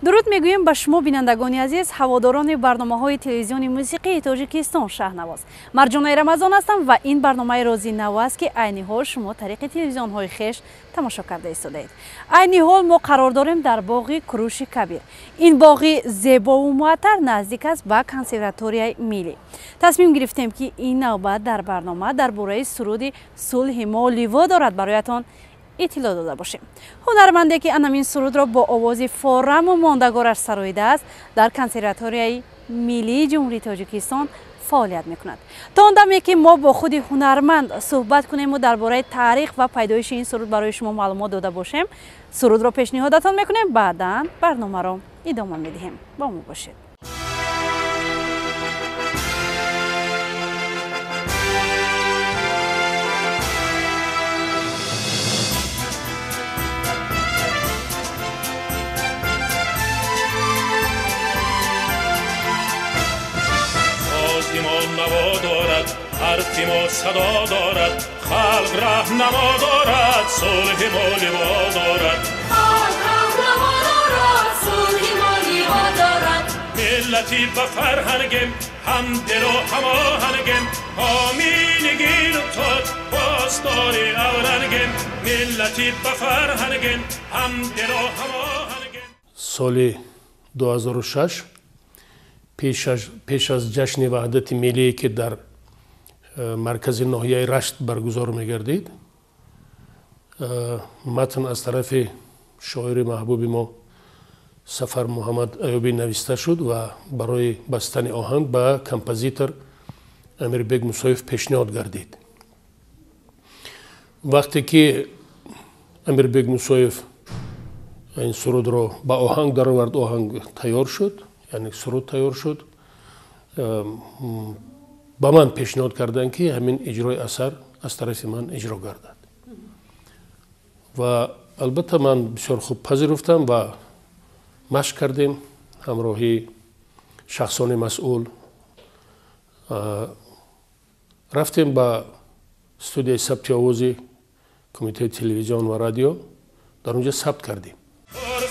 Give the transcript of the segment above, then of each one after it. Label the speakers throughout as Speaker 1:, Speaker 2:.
Speaker 1: Дуруд мегӯем ба шумо, бинандагони азиз, ҳаводорони барномаҳои телевизиони мусиқии Тоҷикистон Шаҳнавоз. Марҷонаи Рамазон ҳастам ва ин барномаи Рози нав аст, ки айни ҳол шумо тариқи телевизионҳои хеш тамошо карда истодаед. Айни ҳол мо қарор дорем дар боғи Куруши Кабир. Ин боғи зебову муаттар наздик аст ба консерваторияи миллӣ. Тасмим гирифтем, ки ин навбат дар барнома дар бораи суруди «Сулҳи мо ливо дорад» бароятон иттилоъ дода бошем. Ҳунарманде, ки анамин сурудро бо овози фораму мондагораш сароидааст, дар консерваторияи миллии Ҷумҳурии Тоҷикистон фаъолият мекунад. То он даме, ки мо бо худи ҳунарманд суҳбат кунему дар бораи таърих ва пайдоиши ин суруд барои шумо маълумот дода бошем, сурудро пешниҳодатон мекунем, баъдан барномаро идома медиҳем. Бо мо бошед.
Speaker 2: Наво дорад, ҳарфи мо садо дорад, халқ раҳнамо дорад, сулҳи мо ливо дорад. Миллати ба фарҳангем, ҳамдилу ҳамоҳангем, ҳомии гину тоҷ, посдори аврангем. Миллати ба фарҳангем, ҳамдилу ҳамоҳангем.
Speaker 3: Соли 2006, пеш аз ҷашни ваҳдати миллие, ки дар маркази ноҳияи Рашт баргузор мегардид, матн аз тарафи шоири маҳбуби мо Сафар Муҳаммад Аюбӣ нависта шуд ва барои бастани оҳанг ба композитор Амирбек Мусоев пешниҳод гардид. Вақте ки Амирбек Мусоев ин сурудро ба оҳанг даровард, оҳанг тайёр шуд, яъне суруд тайёр шуд, ба ман пешниҳод карданд, ки ҳамин иҷрои асар аз тарафи ман иҷро гардад. Ва албатта ман бисёр хуб пазируфтам ва машқ кардем ҳамроҳи шахсони масъул. Рафтем ба студияи сабти овози Кумитаи телевизион ва радио, дар он ҷо сабт кардем.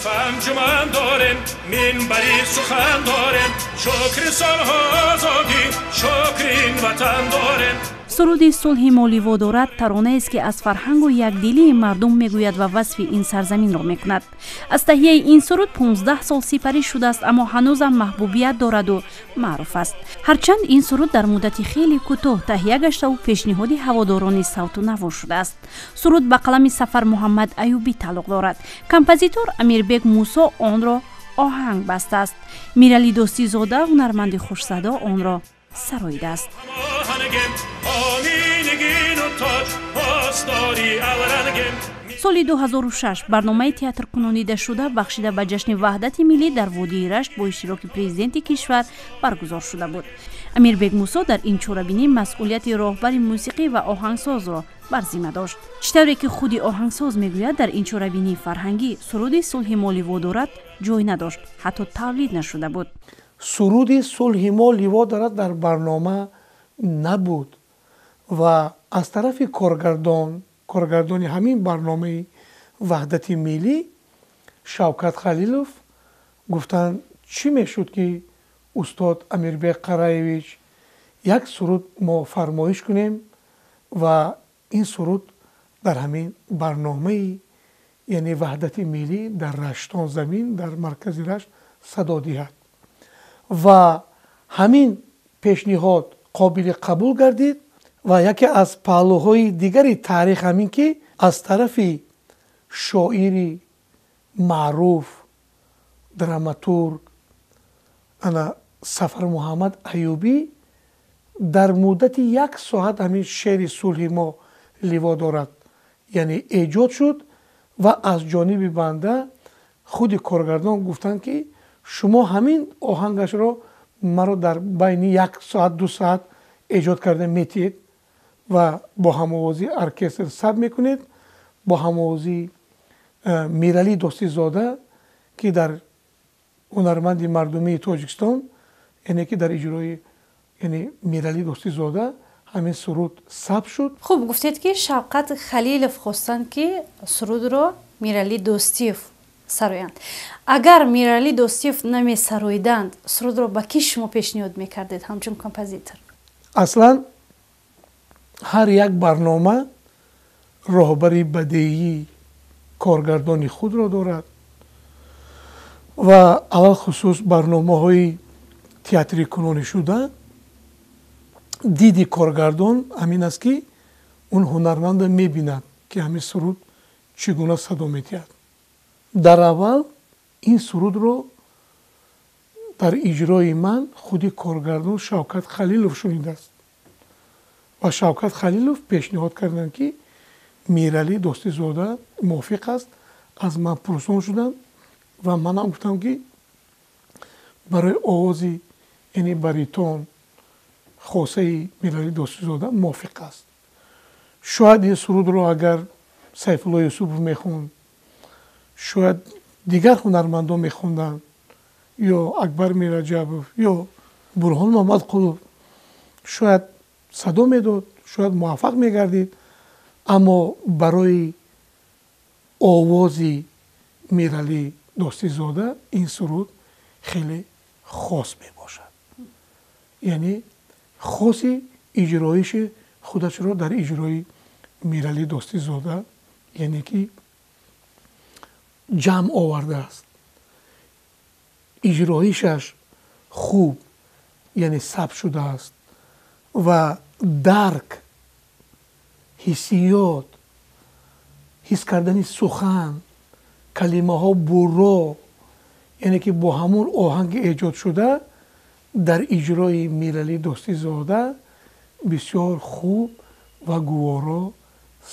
Speaker 2: Анҷуман дорем, минбари сухан дорем, шукри солҳо озодӣ, шукри ин ватан дорем.
Speaker 1: Суруди «Сулҳи мо ливо дорад» таронаест, ки аз фарҳангу якдилии мардум мегӯяд ва васфи ин сарзаминро мекунад. Аз таҳияи ин суруд 15 сол сипарӣ шудааст, аммо ҳанӯзам маҳбубият дораду маъруф аст. Ҳарчанд ин суруд дар муддати хеле кӯтоҳ таҳия гаштаву пешниҳоди ҳаводорони савту наво шудааст. Суруд ба қалами Сафар Муҳаммад Аюбӣ тааллуқ дорад. Композитор Амирбек Мусо онро оҳанг бастааст. Миралӣ Дӯстизода, ҳунарманди хушсадо, онро сароидааст. Соли 2006 барномаи театркунонидашуда, бахшида ба ҷашни ваҳдати миллӣ, дар водии Рашт бо иштироки президенти кишвар баргузор шуда буд. Амирбек Мусо дар ин чорабинӣ масъулияти роҳбари мусиқӣ ва оҳангсозро бар зимма дошт. Чӣ тавре ки худи оҳангсоз мегӯяд, дар ин чорабинии фарҳангӣ суруди «Сулҳи мо ливо дорад» ҷой надошт, ҳатто тавлид нашуда буд.
Speaker 4: Суруди «Сулҳи мо ливо дорад» дар барнома набуд ва аз тарафи коргардони ҳамин барномаи ваҳдати миллӣ Шавкат Халилов гуфтанд, чӣ мешуд, ки устод Амирбек Қараевич як суруд мо фармоиш кунем ва ин суруд дар ҳамин барномаи, яъне ваҳдати миллӣ, дар Раштон замин, дар маркази Рашт садо диҳад. Ва ҳамин пешниҳод қобили қабул гардид. Ва яке аз паҳлӯҳои дигари таърих ҳамин, ки аз тарафи шоири маъруф, драматург ана Сафар Муҳаммад Аюбӣ дар муддати як соат ҳамин шеъри «Сулҳи мо ливо дорад», яъне эҷод шуд ва аз ҷониби банда худи коргардон гуфтанд, ки шумо ҳамин оҳангашро маро дар байни як соат, 2 соат эҷод карда метиҳед ва бо ҳамовозии оркестр сабт мекунед, бо ҳамовозии Миралӣ Дӯстизода, ки дар ҳунарманди мардумии Тоҷикистон, яъне ки дар иҷрои, яъне Миралӣ Дӯстизода ҳамин суруд сабт шуд.
Speaker 1: Хуб, гуфтед, ки Шавқат Халилов хостанд, ки сурудро Миралӣ Дӯстиев сароянд. Агар Миралӣ Дӯстиев намесароиданд, сурудро ба кӣ шумо пешниҳод мекардед ҳамчун композитор?
Speaker 4: Аслан ҳар як барнома роҳбари бадеӣ коргардони худро дорад ва алалхусус барномаҳои театрикунонӣ шуда диди коргардон ҳамин аст, ки он ҳунарманда мебинад, ки ҳамин суруд чӣ гуна садо медиҳад. Дар аввал ин сурудро дар иҷрои ман худи коргардон Шавкат Халилов шунидааст ва Шавкат Халилов пешниҳод карданд, ки Миралӣ Дӯстизода мувофиқ аст. Аз ман пурсон шуданд ва манам гуфтам, ки барои овози яъне баритон хосаи Миралӣ Дӯстизода мувофиқ аст. Шояд ин сурудро агар Сайфулло Юсупов мехонд, шояд дигар ҳунармандон мехонданд, ё Акбар Мираҷабов, ё Бурҳон Муҳаммадқулов, шояд садо медод, шояд муваффақ мегардид, аммо барои овози Миралӣ Дӯстизода ин суруд хеле хос мебошад. Яъне хоси иҷроиши худашро дар иҷрои Миралӣ Дӯстизода яъне ки ҷамъ овардааст. Иҷроишаш хуб яъне сабт шудааст ва дарк, ҳиссиёт, ҳис кардани сухан, калимаҳо бурро, яъне ки бо ҳамон оҳанги эҷодшуда дар иҷрои Миралӣ Дӯстизода бисёр хуб ва гуворо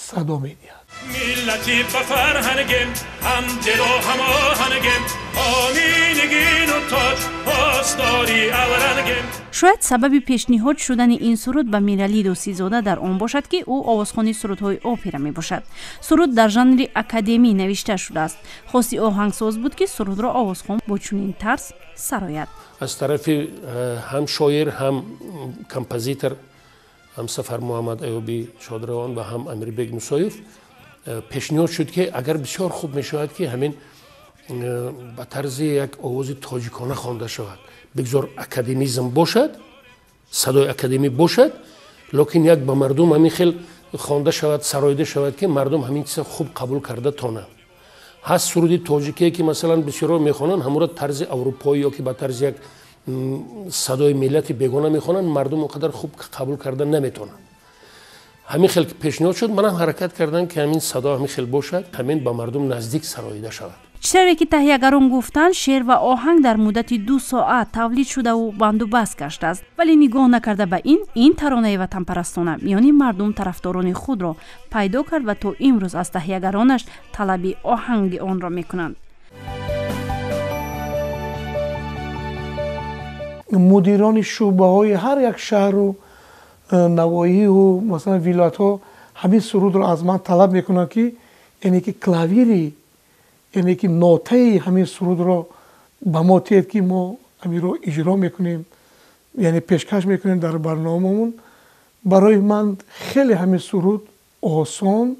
Speaker 4: садо медиҳад.
Speaker 2: Миллати ба фарҳангем, ҳам дилу ҳам оҳангем, оминигину тоҷ посдори аврангем.
Speaker 1: Шояд сабаби пешниҳод шудани ин суруд ба Миралӣ Дӯстизода дар он бошад, ки ӯ овозхони сурудҳои опера мебошад. Суруд дар жанри академӣ навишта шудааст. Хоси оҳангсоз буд, ки сурудро овозхон бо чунин тарз сарояд.
Speaker 3: Аз тарафи ҳам шоир, ҳам композитор, ҳам Сафар Муҳаммад Аюбӣ Шодравон ва ҳам Амирбек Мусоев пешниҳод шуд, ки агар бисёр хуб мешавад, ки ҳамин ба тарзи як овози тоҷикона хонда шавад. Бигзор академизм бошад, садои академӣ бошад, лекин як ба мардум ҳамин хел хонда шавад, сароида шавад, ки мардум ҳамин чиза хуб қабул карда тонанд. Ҳаст суруди тоҷикие, ки масалан бисёрҳо мехонанд, ҳамонро тарзи аврупоӣ ё ки ба тарзи як садои миллати бегона мехонанд, мардум он қадар хуб қабул карда наметавонанд. Ҳамин хел пешниҳод шуд, манам ҳаракат кардам, ки ҳамин садо ҳамин хел бошад, ҳамин ба мардум наздик сароида шавад.
Speaker 1: Чӣ тавре ки таҳиягарон гуфтанд, шеър ва оҳанг дар муддати 2 соат тавлид шудаву бандубаст гаштааст. Вале нигоҳ накарда ба ин таронаи ватанпарастона миёни мардум тарафдорони худро пайдо кард ва то имрӯз аз таҳиягаронаш талаби оҳанги онро мекунанд.
Speaker 4: Мудирони шӯъбаҳои ҳар як шаҳру навоҳиву масалан вилоятҳо ҳамин сурудро аз ман талаб мекунанд, ки яъне ки клавири, яъне ки нотаи ҳамин сурудро ба мо тиҳед, ки мо ҳаминро иҷро мекунем, яъне пешкаш мекунем дар барномаамон. Барои ман хеле ҳамин суруд осон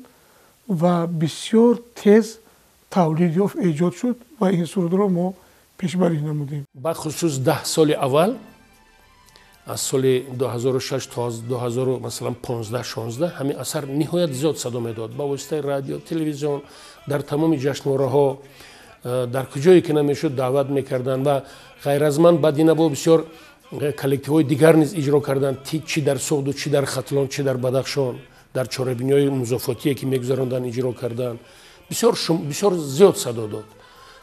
Speaker 4: ва бисёр тез тавлид ёфт, эҷод шуд ва ин сурудро мо пешбарӣ намудем.
Speaker 3: Бахусус 10 соли аввал, аз соли 2006 то 2015-16 ҳамин асар ниҳоят зиёд садо медод. Ба воситаи радио, телевизион, дар тамоми ҷашнвораҳо, дар куҷое ки намешуд даъват мекарданд ва ғайр аз ман баъд ина бо бисёр коллективҳои дигар низ иҷро карданд, чӣ дар Суғду, чӣ дар Хатлон, чӣ дар Бадахшон, дар чорабиниҳои музофотие ки мегузаронданд иҷро карданд. Бисёр зиёд садо дод.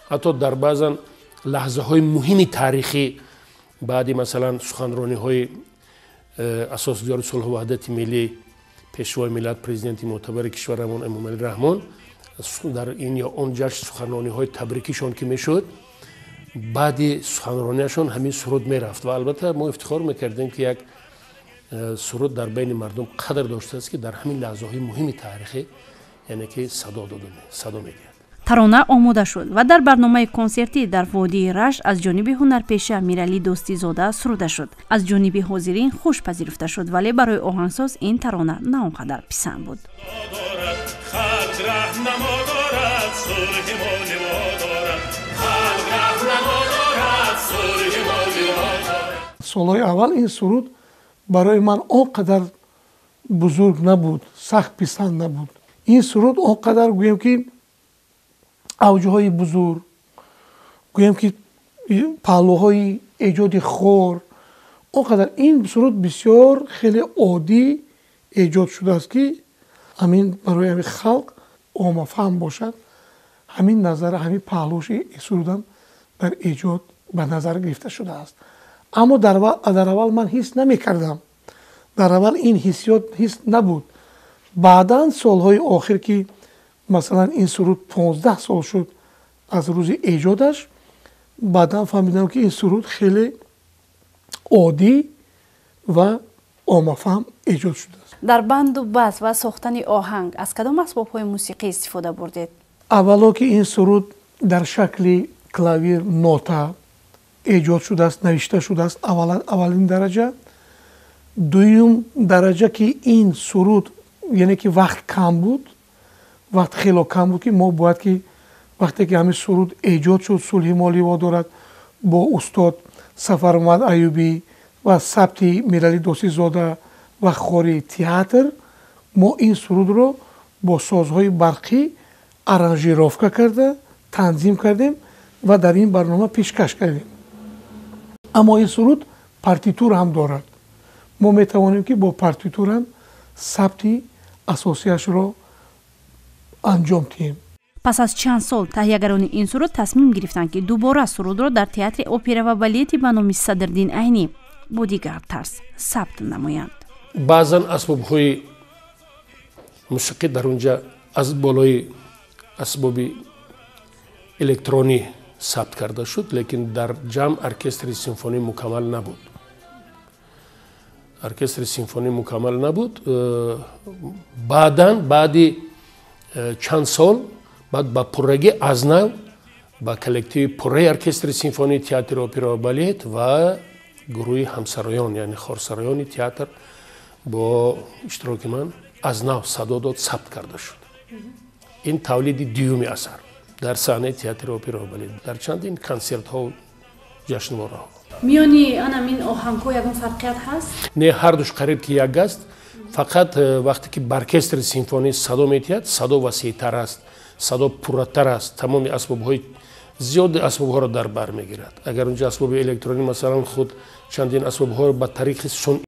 Speaker 3: Ҳатто дар баъзан лаҳзаҳои муҳими таърихӣ, баъди масалан суханрониҳои асосгузори сулҳу ваҳдати миллӣ, пешвои миллат, президенти мӯътабари кишварамон Эмомалӣ Раҳмон, дар ин ё он ҷашн суханрониҳои табрикишон ки мешуд, баъди суханрониашон ҳамин суруд мерафт ва албатта мо ифтихор мекардем, ки як суруд дар байни мардум қадр доштааст, ки дар ҳамин лаҳзаҳои муҳими таърихӣ яъне ки садо медиҳад.
Speaker 1: Тарона омода шуд ва дар барномаи консертӣ дар водии Рашт аз ҷониби ҳунарпеша Миралӣ Дӯстизода суруда шуд. Аз ҷониби ҳозирин хуш пазируфта шуд, вале барои оҳангсоз ин тарона на он қадар писанд буд.
Speaker 2: Халқ раҳнамо дорад, сулҳи мо ливо дорад. Сулҳи мо ливо дорад.
Speaker 4: Солҳои аввал ин суруд барои ман он қадар бузург набуд, сахт писанд набуд. Ин суруд он қадар, гӯем ки, авҷҳои бузург, гӯем ки, паҳлӯҳои эҷоди хор, он қадар ин суруд бисёр хеле оддӣ эҷод шудааст, ки ҳамин барои ҳамин халқ оммафаҳм бошад. Ҳамин назара, ҳамин паҳлӯши сурудам дар эҷод ба назар гирифта шудааст. Аммо дар аввал ман ҳис намекардам, дар аввал ин ҳиссиёт ҳис набуд. Баъдан солҳои охир, ки масалан ин суруд 15 сол шуд аз рӯзи эҷодаш, баъдан фаҳмидам, ки ин суруд хеле оддӣ ва оммафаҳм эҷод шудааст.
Speaker 1: Дар банду баст ва сохтани оҳанг аз кадом асбобҳои мусиқӣ истифода бурдед?
Speaker 4: Аввало, ки ин суруд дар шакли клавир нота эҷод шудааст, навишта шудааст, аввалин дараҷа. Дуюм дараҷа, ки ин суруд, яъне ки вақт кам буд, вақт хело кам буд, ки мо бояд ки вақте ки ҳамин суруд эҷод шуд, «Сулҳи мо ливо дорад», бо устод Сафармуҳаммад Аюбӣ ва сабти Миралӣ Досизода ва хори театр, мо ин сурудро бо созҳои барқӣ аранжировка карда танзим кардем ва дар ин барнома пешкаш кардем. Аммо ин суруд партитур ҳам дорад. Мо метавонем, ки бо партитур ҳам сабти асосияшро анҷом диҳем.
Speaker 1: Пас аз чанд сол таҳиягарони ин суруд тасмим гирифтанд, ки дубора сурудро дар театри опера ва балети ба номи Садриддин Айнӣ бо дигар тарз сабт намоянд.
Speaker 3: Баъзан асбобҳои мусиқӣ дар онҷа аз болои асбоби электронӣ сабт карда шуд, лекин дар ҷамъ оркестри симфонӣ мукаммал набуд, оркестри симфонӣ мукаммал набуд. Баъдан, баъди чанд сол баъд, ба пуррагӣ аз нав ба коллективи пурраи оркестри симфонии театри опера ва балет ва гурӯҳи ҳамсароён, яъне хорсароёни театр, бо иштироки ман аз нав садо дод, сабт карда шуд. Ин тавлиди дуюми асар дар саҳнаи театри опера ва балет дар чандин консертҳо, ҷашнвораҳо.
Speaker 1: Миёни анамин оҳангҳо ягон фарқият ҳаст?
Speaker 3: Не, ҳардуш қариб ки як аст. Фақат вақте ки ба оркестри симфонӣ садо метиҳад, садо васеътар аст, садо пурратар аст, тамоми асбобҳои зиёди асбобҳоро дар бар мегирад. Агар унҷо асбоби электронӣ, масалан, худ чандин асбобҳоро ба тариқи сунъӣ